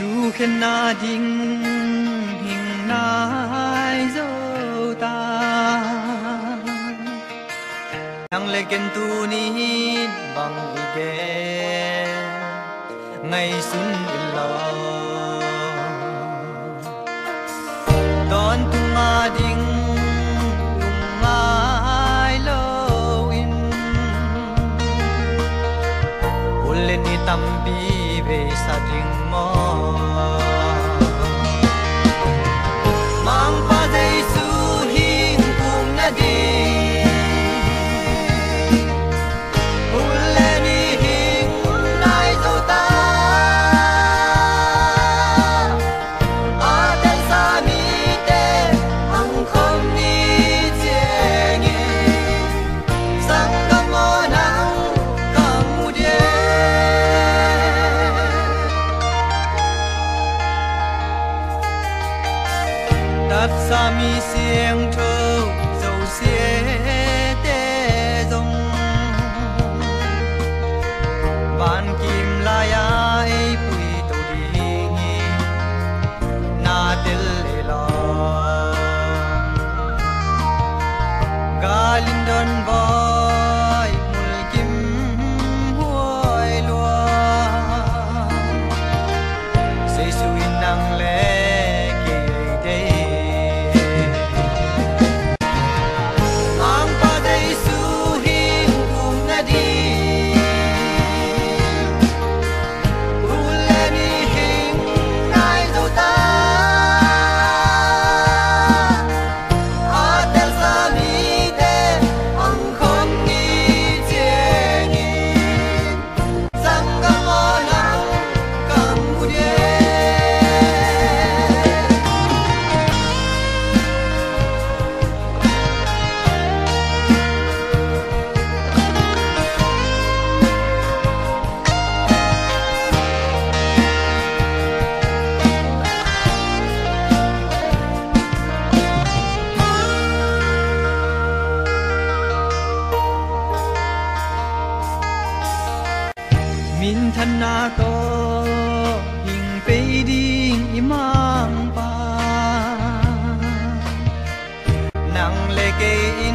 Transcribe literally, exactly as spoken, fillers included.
Thukhenna ding hing nai zo ta. Nang le ken tuni bang i gen ngaihsun in lo. Tawntung a ding lungngai lo in, ul le ni tampi beisa ding maw? Mangpa Jesu hing tung na ding, ul le ni hing nai zo ta. A telsa mite hong khom ni ciangin, sanggam aw, nang ka mu diam? Tatsa mi siangtho zosiate zong vankim lai-a ei puito ding hi. Na tel le lawm, gal in don vai, mulkim huai lua, Jesu in nang le kei ei deih. Mangpa Jesu hing tung na ding, ul le ni hing nai zo ta. A telsa mite hong khom ni ciangin, sanggam aw, nang ka mu diam? Minthanna tawh hing pei ding i Mangpa, nang le kei i